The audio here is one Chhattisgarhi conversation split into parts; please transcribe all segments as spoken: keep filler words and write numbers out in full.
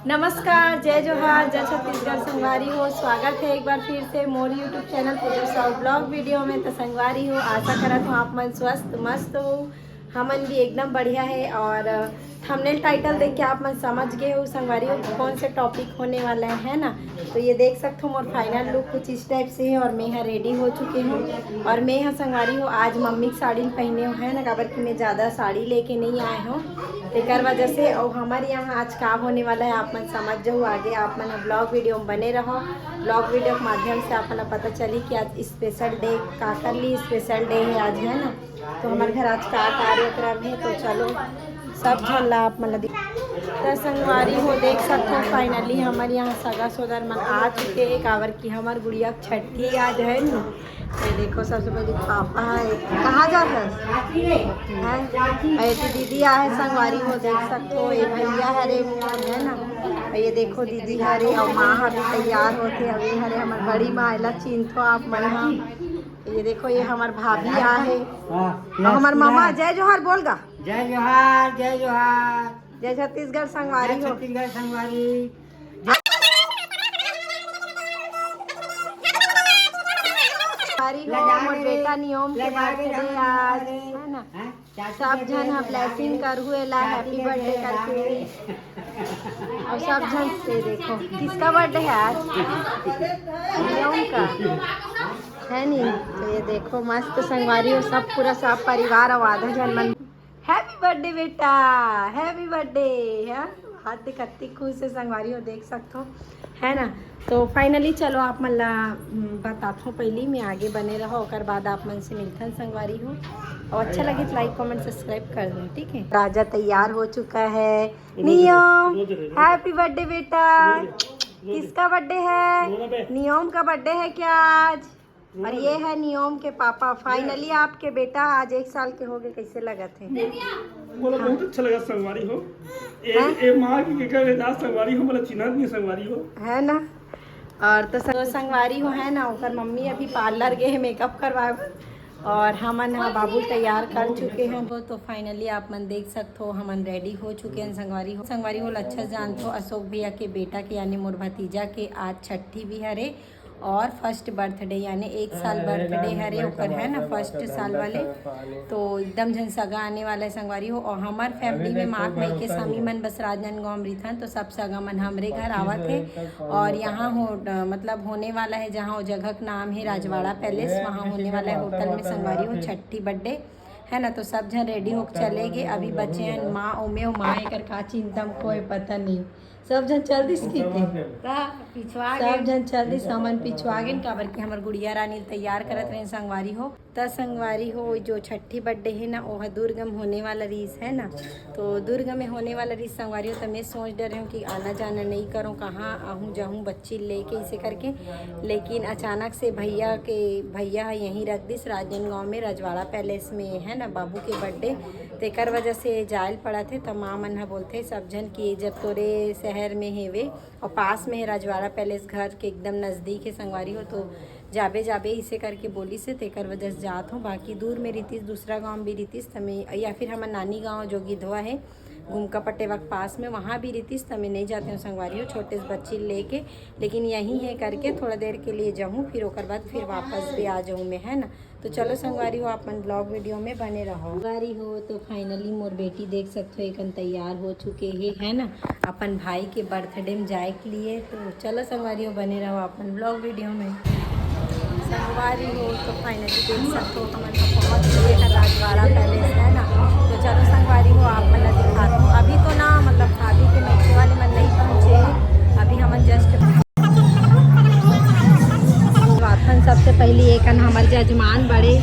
नमस्कार, जय जोहार, जय छत्तीसगढ़ संगवारी हो। स्वागत है एक बार फिर से मोर YouTube चैनल पूजा साहू ब्लॉग वीडियो में। तो संगवारी हो, आशा करत हूँ आप मन स्वस्थ मस्त हो। हमन भी एकदम बढ़िया है और थंबनेल टाइटल देख के आप मन समझ गए हो संगवारी हो कौन से टॉपिक होने वाला है, है ना। तो ये देख सकते हो मोर फाइनल लुक कुछ इस टाइप से है और मैं यहाँ रेडी हो चुके हूँ। और मैं यहाँ संगवारी हो आज मम्मी के साड़ी पहने हूँ, है ना, काबर कि मैं ज़्यादा साड़ी लेके नहीं आए हूँ, तेकर वजह से। और हमारे यहाँ आज का होने वाला है आप मन समझ जाओ आगे, आप मन ब्लॉग वीडियो में बने रहो। ब्लॉग वीडियो के माध्यम से आप मन ला पता चली कि आज स्पेशल डे काकर लिए स्पेशल डे है आज, है ना। तो हमारे घर आज का कार्यक्रम है, तो चलो सब झन ला आप मन ला दिख-, तो संगवारी हो देख सकते हो, फाइनली हमारे यहाँ सगा सोदर मन आ चुके हैं, काबर कि हमार गुड़िया के छठी आज है न। ये देखो, सबसे पहले पापा है, कहाँ जात है? हैं? और ये तो दीदी आए संगवारी हो देख सकते हो, ये भैया हरे मोर, है ना। और ये देखो दीदी हरे और माँ अभी तैयार होते, अभी हरे हमार बड़ी माँ, एला चिन्हथो आप मन हा। ये देखो, ये हमार भाभी आ है। हाँ, और हमार मामा, जय जोहार बोल गा। जय जोहार, जय जोहार। जय छत्तीसगढ़ संगवारी जय हो। छत्तीसगढ़ संगवारी। संगवारी हो, मोर बेटा नियोम के बर्थडे आज, है ना। हाँ? सब झन ह ब्लेसिंग करहु एला, हैप्पी बर्थडे करके। और सब झन से देखो, किसका बर्थडे है आज? नियोम का है नी। तो ये देखो, मस्त संगवारी हो, सब पूरा सब परिवार और आधा झन मन। हैप्पी बर्थडे बेटा, हैप्पी बर्थडे। है हाथ देख, कत्ती खुश है संगवारी हो, देख सकते हो, है ना। तो फाइनली चलो आप मन ला, हम्म, बताथों, पहली मैं आगे बने रहो, ओकर बाद आप मन से मिलथन संगवारी हो। और अच्छा लगे तो लाइक कमेंट सब्सक्राइब कर दो, ठीक है। राजा तैयार हो चुका है। नियम, हैप्पी बर्थडे बेटा। किसका बर्थडे है? नियम का बर्थडे है क्या आज? और ये है नियोम के पापा। फाइनली आपके बेटा आज एक साल के हो गए, कैसे लगत है? मोला बहुत अच्छा लगा संगवारी हो। ए, हाँ? ए माँ की केकर ए दास संगवारी हो, मोला चिन्हत नहीं संगवारी हो। है ना? और तो सं-, तो संगवारी हो है ना, ओकर मम्मी अभी पार्लर गए हैं मेकअप करवाए बर। और हमन हा बाबू तैयार कर चुके हैं। तो, तो फाइनली आप मन देख सकते हो, हमन रेडी हो चुके हैं संगवारी हो। संगवारी हो अच्छा जानथो, अशोक भैया के बेटा के यानी मोर भतीजा के आज छठी भी हरे। और फर्स्ट बर्थडे यानी एक साल बर्थडे हरे ओकर, है ना, फर्स्ट साल वाले। तो एकदम झन सगा आने वाला है संगवारी हो। और हमार फैमिली में माँ के समी मन बस राजनांदगांव में रहिथन, तो सब सगा मन हमरे घर आवत है। और यहाँ हो, मतलब होने वाला है जहाँ वो जगह का नाम है राजवाड़ा पैलेस, वहाँ होने वाला है होटल में संगवारी हो छठी बर्थडे, है ना। तो सब झन रेडी होके चले गए, अभी बचे हैं माँ, ओमे ओ माँ एकर का चिंता में कोई पता नहीं। सब झन चल दिस की थे। ता पिछवा सब गए। झन चल दिस, हमन पिछवा गेन, काबर कि हमर गुड़िया रानी ल तैयार करत रहे संगवारी हो। त संगवारी हो, जो छठी बर्थडे हे ना, ओह दुर्ग में होने वाला रहिस, है ना। तो दुर्ग में होने वाला रहिस संगवारी हो, त मैं सोच डरे हूँ कि आना जाना नहीं करूँ, कहाँ आहूँ जाहूँ बच्ची लेके, इसे करके। लेकिन अचानक से भैया के, भैया ह यहीं रख दिस राजनांदगांव में रजवाड़ा पैलेस में, है ना, बाबू के बर्थडे। तेकर वजह से जायल पड़त हे। त माँ मन ह बोलथे सब झन कि जब तोरे शहर में हेवे और पास में हे रजवाड़ा पैलेस, घर के एकदम नजदीक हे संगवारी हो, तो जाबे जाबे इसे करके बोलिस हे, तेकर वजह से जात हो। बाकी दूर में रहितिस, दूसरा गांव भी रहितिस, त मैं, या फिर हमर नानी गांव जो गिधवा हे घुमका पटेवा के पास में, वहाँ भी रहितिस, त मैं नहीं जाते हूँ संगवारी हो, छोटे से बच्ची लेके। लेकिन यहीं है करके थोड़ा देर के लिए जाऊँ, फिर ओकर बाद फिर वापस भी आ जाऊँ मैं, है ना। तो चलो संगवारी हो, आप मन ब्लॉग वीडियो में बने रहो। संगवारी हो, तो फाइनली मोर बेटी देख सकते हो, एकन तैयार हो चुके हे, है ना, अपन भाई के बर्थडे में जाए के लिए। तो चलो संगवारी हो, बने रहो अपन ब्लॉग वीडियो में। संगवारी हो, तो फाइनली देख सकते हो, हमन तो पहुँच चुके हैं राजवाड़ा पैलेस, है ना। तो चलो संगवारी हो, आप मन ला दिखाता हूँ। अभी तो ना, मतलब, भाभी के मइके वाले मन नहीं पहुँचे हैं, अभी हमन जस्ट वाथन। सबसे पहली एकन हमर जजमान बड़े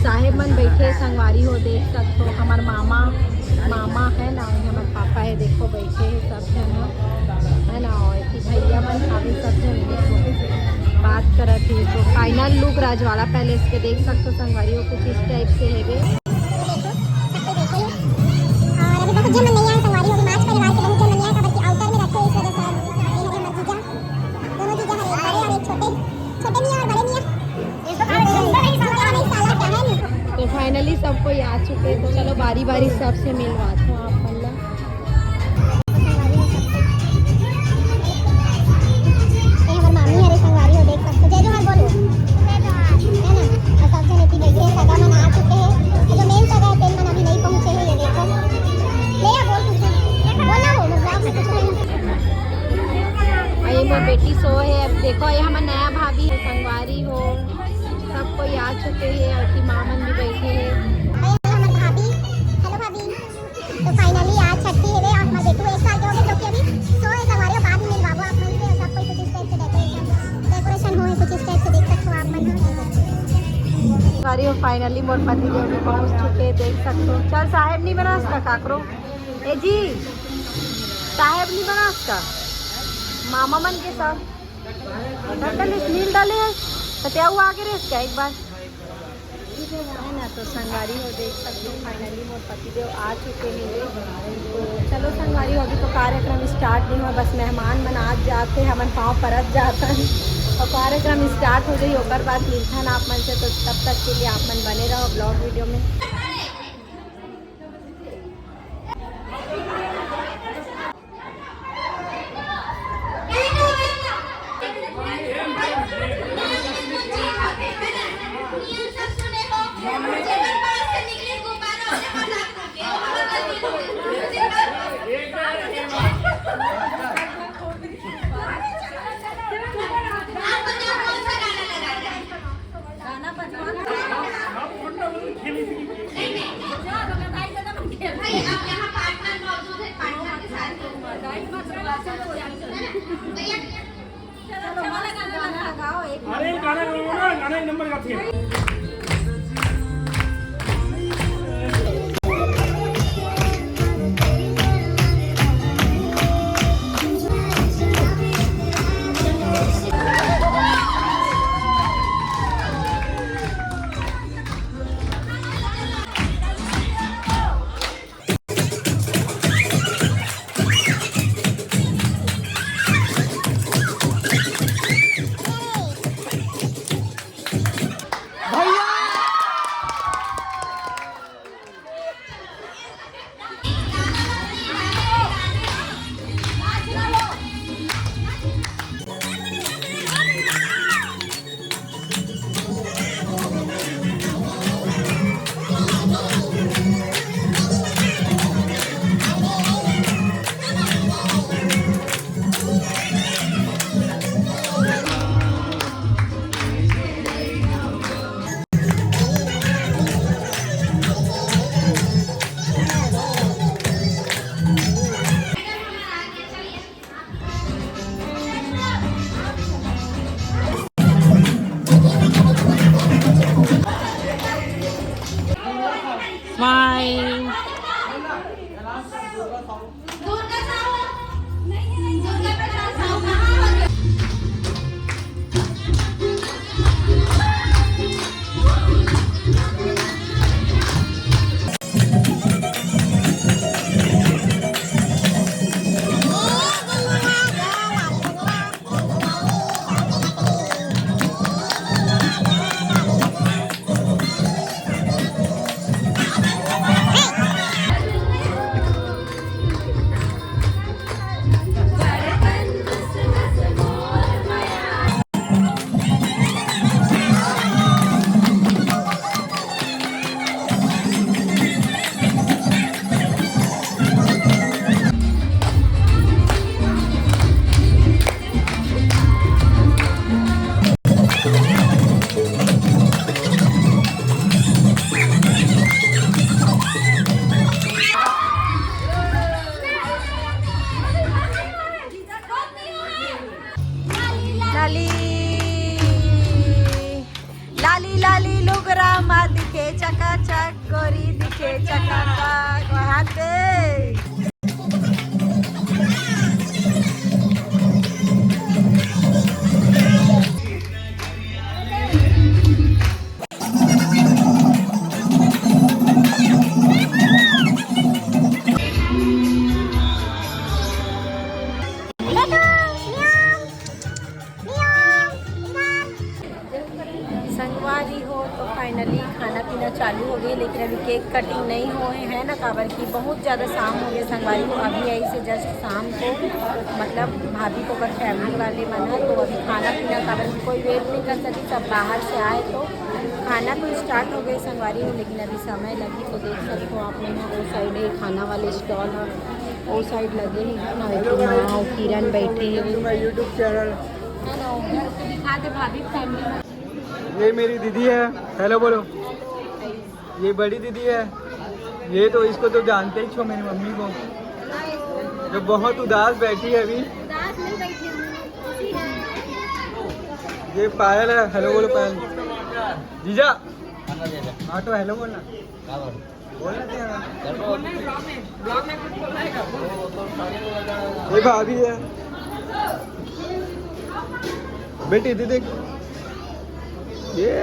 साहेब मन बैठे, संगवारी हो देख सकथो, हमर मामा, मामा है ना, वही हमर पापा है, देखो बैठे हैं सब झन ह, है ना, और कि भैया मन अभी सब झन देखो बात करत है। तो फाइनल लुक राजवाड़ा पैलेस के देख सकथो संगवारी हो, कुछ इस टाइप से है। और अभी बहुत झन मन नहीं आए संगवारी हो, अभी माच परिवार के बहुत झन मन नहीं आए, काबर कि आउटर में रखे, इस वजह से। ये हरे हमर जीजा, दोनों जीजा हरे, एक बड़े और एक छोटे, छोटे मियाँ और बड़े मियाँ। तो फाइनली सब कोई आ चुके, तो चलो बारी बारी सबसे मिलवाते हैं आप मन ला। अउ ये मोर बेटी सोए हे। अब देखो, ये हमर नया भाभी हे, संगवारी हो, सब कोई आ चुके हे अउ कि माँ मन भी बैठे हे। अउ ये हमर भाभी, हेलो भाभी। तो finally आज छठी हेवे अउ हमर बेटू एक साल के होगे, जो कि अभी सोए हे संगवारी हो। बाद में मिलवाबो आप मन से। सब कोई कुछ इस type से decoration, decoration होए कुछ इस type से देख सकते हो आप मन। संगवारी हो, finally मोर पति देव भी पहुँच चुके, देख सकते हो। चल साहेब नहीं बना उसका काकरो। ए जी, साहेब नहीं बना उसका। मामा मन के साथ। डंडा ले नील डाले है। तो क्या हुआ आगे रे इसका एक बार? है ना, तो संगवारी हो देख सकते हो, finally मोर पति देव आ चुके हैं। तो चलो संगवारी हो, अभी तो कार्यक्रम start नहीं हुआ, बस मेहमान मन आज जाते, हमन पाँव परत जाता है। तो कार्यक्रम start हो जाए, ओकर बाद मिलथन आप मन से। तो तब तक के लिए आप मन बने रहो vlog video में। अरे गाना गाओ ना, गाना एक नंबर गाती है। Smile. लाली, लाली, लाली लुगरा मा दिखे चकाचक, गोरी दिखे चकाचक, वहाँ पे। संगवारी हो, तो finally खाना पीना चालू हो गई, लेकिन अभी cake cutting नहीं होए है ना, काबर कि बहुत ज़्यादा शाम हो गया संगवारी हो। अभी आई से just शाम को, मतलब भाभी को अगर family वाले मन है तो अभी खाना पीना, काबर कि कोई wait नहीं कर सकी, सब बाहर से आए, तो खाना तो start हो गई संगवारी हो, लेकिन अभी समय लगी। तो देख सकते हो आप मन, वो side है खाना वाले stall है। वो साइड लगे हे ना, एक माँ और किरण बैठे हे। YouTube channel। है ना, वो घर पे दिखा दे भाभी, family में। ये मेरी दीदी है, हेलो बोलो। ये बड़ी दीदी है, ये तो, इसको तो जानते ही छो, मेरी मम्मी को, जो बहुत उदास बैठी है अभी। उदास नहीं बैठी हूँ, खुशी है। ये पायल है, हेलो बोलो पायल। जीजा, हाँ तो हेलो बोलना। बोलना क्या है? ये भाभी है। बेटी, इधर देख। ये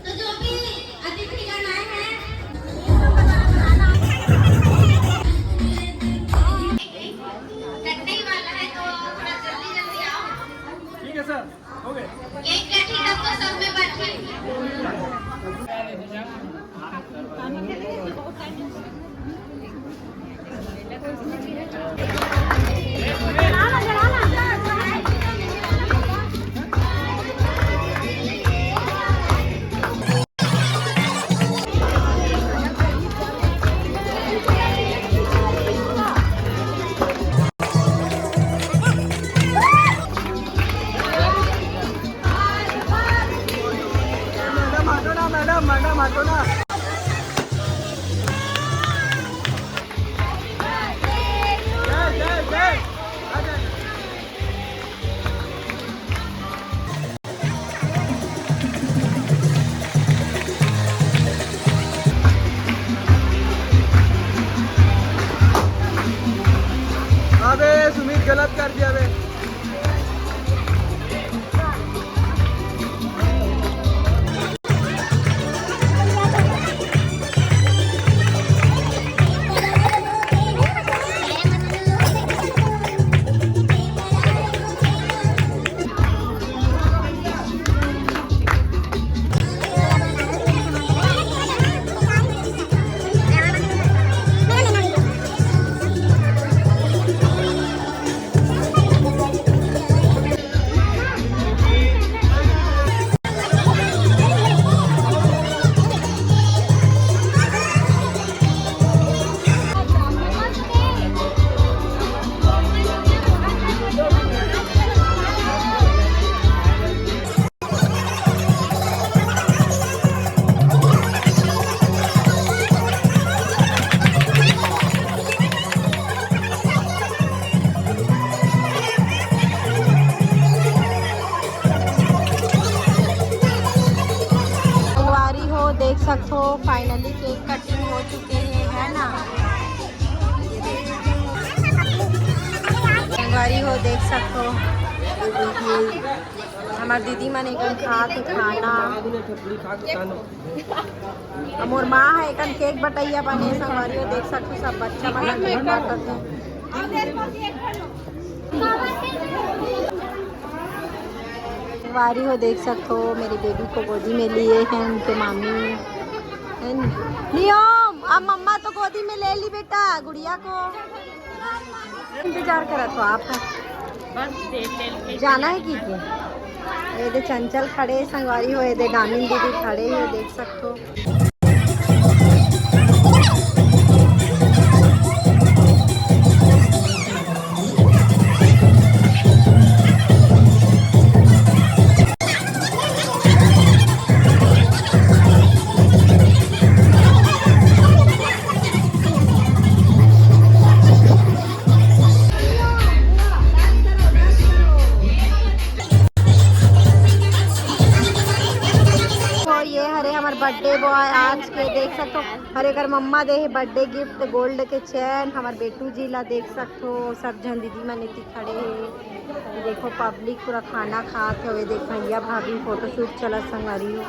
तो जो भी अतिथिगण आए हैं, कटने ही वाला है, तो थोड़ा जल्दी जल्दी आओ। ठीक है सर, हो गए। केक कटी तब तो सब में बंट। मैडम हटो ना, मैडम, मैडम हटो ना। जय, जय, जय। अबे सुमित, गलत कर दिया बे। संगवारी हो, देख सकथो, finally cake cutting हो चुके हे, है ना? संगवारी हो, देख सकथो, हमर दीदी मन एकदम खात हे खाना। अब मोर माँ ह एकन केक बटइया बने, संगवारी हो देख सकथो, सब बच्चा मन ह केक काटत हे। संगवारी हो देख सकथो, मेरी बेबी को गोदी में लिए हैं उनके मामी। है नी? नियम, अब मम्मा तो गोदी में ले ली बेटा, गुड़िया को। इंतजार करत हो आप? बस तेल, तेल के जाना है कि, कि? ये दे चंचल खड़े, संगवारी हो, ये दे गामिन दीदी खड़े हे, देख सकथो। तो ये हरे हमर birthday boy आज के, देख सकथो। अउ एकर मम्मा दे हे birthday gift, gold के chain, हमर बेटू जी ला देख सकथो। सब झन दीदी मन एती खड़े हे। देखो public पूरा खाना खात हवे। देख भैया भाभी photo shoot चलत संगवारी हो।